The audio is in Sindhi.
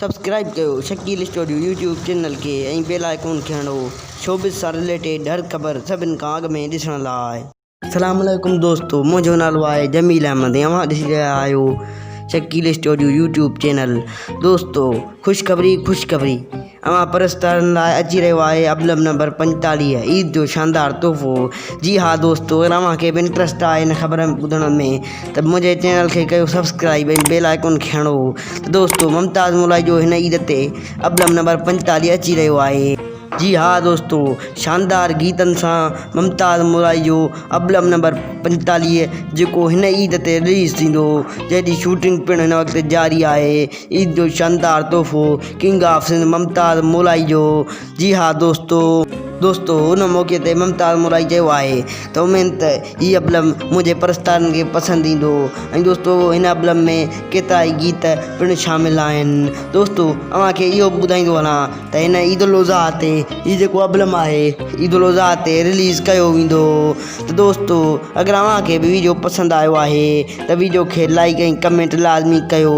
سبسڪرائيب ڪيو شڪيل اسٽوڊيو يوٽيوب چينل کي ۽ بيل آئيڪون کي هڻو شوبز سان رليٽيڊ هر خبر سڀن کان اڳ ۾ ڏسڻ لاء. السلام عليڪم دوستو منهنجو نالو آهي جميل احمد ۽ اوهان ڏسي رهيا آهيو شڪيل اسٽوڊيو يوٽيوب چينل دوستو خوشخبري خوشخبري اوهان پرستارن لاء اچي رهيو آهي ابلم نمبر 45 عيد جو شاندار تحفو جي ها دوستو اگر اوهان کي به انٽرسٽ آهي هن خبر ٻڌڻ ۾ ته منهنجي چينل کي ڪيو سبسڪرائب ۽ بيل آئيڪون کي هڻو ته دوستو ممتاز مولائي جو هن عيد تي ابلم نمبر 45 اچي رهيو آهي. جي ها دوستو شاندار گيتن سان ممتاز مولائي جو ابلم نمبر 45 جيڪو هن عيد تي رليز ٿيندو جنهن جي شوٽنگ پڻ هن وقت جاري آهي عيد جو شاندار تحفو ڪنگ آف سنڌ ممتاز مولائي جو جي ها دوستو. دوستو ان موقعي تي ممتاز مولائي چيو آهي ته اميد ته هي ابلم منهنجي پرستارن کي پسند ايندو ۽ دوستو هن ابلم ۾ ڪيترائي گيت پڻ شامل آهن دوستو اوهان کي اهو به ٻڌائيندو هلان ته هن عيد الاضحيٰ تي هي جيڪو ابلم آهي عيد الاضحيٰ تي رليز ڪيو ويندو ته دوستو اگر اوهان کي به ويڊيو پسند آيو آهي ته ويڊيو کي لائيڪ ۽ ڪمينٽ لازمي ڪيو.